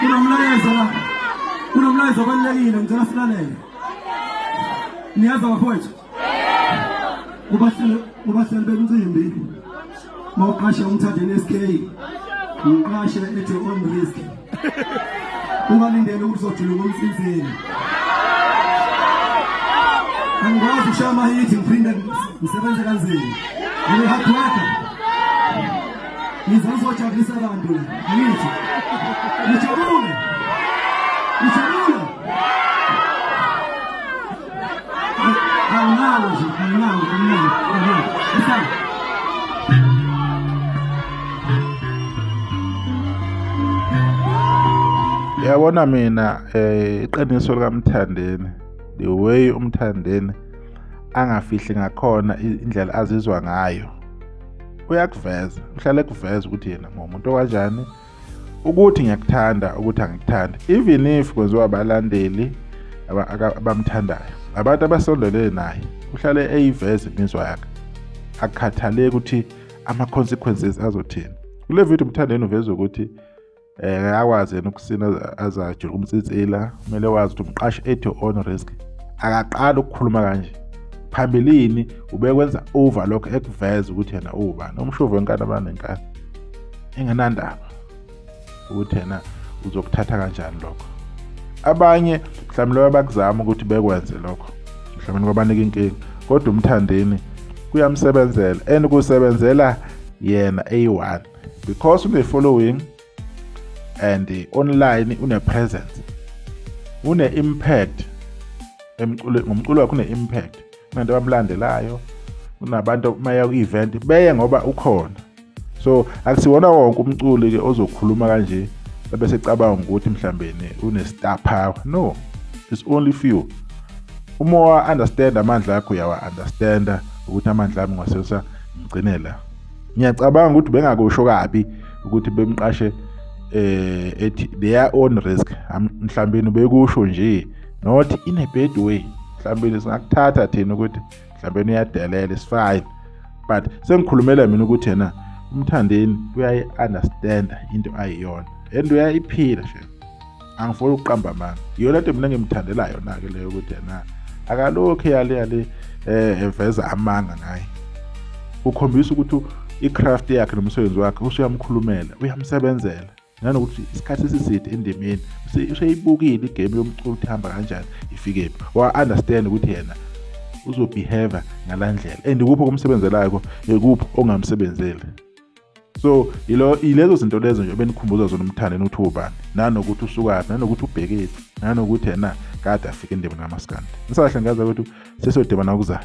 Kunomlayezo la. Kunomlayezo obalulekile, ngicela silalele. Niyazi bafowethu? Kubahleli bemcimbi mawuqashe uMthandeni SK, ngiqashe at your own risk. Ungalindele ukuthi uzojuluka umsinsini. Angikwazi ukushaya amahithi ngiphinde ngisebenze kanzima. Ngiyi-hard worker. Ngize ngizojabulisa abantu la. Angithi. Nijabule. Nijabule. Anginawo nje, anginawo, anginawo, anginawo. Isana. Yabona mina iqiniso likaMthandeni, the way uMthandeni angafihli ngakhona indlela azizwa ngayo, uyakuveza, uhlale ekuveza ukuthi yena ngumuntu okanjani, ukuthi ngiyakuthanda, ukuthi angikuthandi, even if kwenziwa abalandeli abamthandayo, abantu abasondelene naye, uhlale eyiveza imizwa yakhe, akukhathaleki ukuthi ama-consequences azothini. Kule video uMthandeni uveza ukuthi akakwazi yena ukusina azajula umtsitsila, kumele wazi ukuthi umqashi at your own risk. Akaqali ukukhuluma kanje, phambilini ubekwenza over lokho, ekuveza ukuthi yena uwubani, umshovu wenkani abanenkani, engenandaba ukuthi yena uzokuthatha kanjani lokho. Abanye mhlawumbe loyo bakuzama ukuthi bekwenze lokho, mhlawumbe kwabanika inkinga, kodwa uMthandeni kuyamsebenzela, and kusebenzela yena eyi-one because une-following and online une-presence, une-impact emculweni, ngomculo wakhe une-impact, kunabantu abamlandelayo, kunabantu maya ku-event beye ngoba ukhona. So akusiwona wonke umculi-ke ozokhuluma kanje bese cabanga ukuthi mhlawumbe une-star power. No, it's only few. Uma wa-understand amandla akho, uyawa-understanda ukuthi amandla ami ngiwasebenzisa ngigcine la. Ngiyacabanga ukuthi bengakusho kabi ukuthi bemqashe ethi their own risk, mhlawumbe bekusho nje not in a bad way, mhlawumbe singakuthatha thina ukuthi mhlawumbe uyadelela, is fine, but sengikhulumela mina ukuthi yena uMthandeni uyayi-understanda into ayiyona and uyayiphila nje, angifuni ukuqamba amanga. Iyona nto mina engimthandela yona-ke leyo, ukuthi yena akalokhu yale yale eveza amanga ngaye, ukhombisa ukuthi i-craft yakhe nomsebenzi wakhe usuyamkhulumela, uyamsebenzela, nanokuthi isikhathi esiside endimeni useyibukile igame yomculo ukuthi ihamba kanjani, ifikephi, wa-understand ukuthi yena uzobehave ngala ndlela and ikuphi okumsebenzelayo, ikuphi ongamsebenzeli. So ilezo zinto lezo nje benikhumbuza zona uMthandeni ukuthi ubani, nanokuthi usukaphi, nanokuthi ubhekephi, nanokuthi yena kade afike endimeni kamaskandi. Nisahle ngazi ukuthi sesiyodibana okuzayo.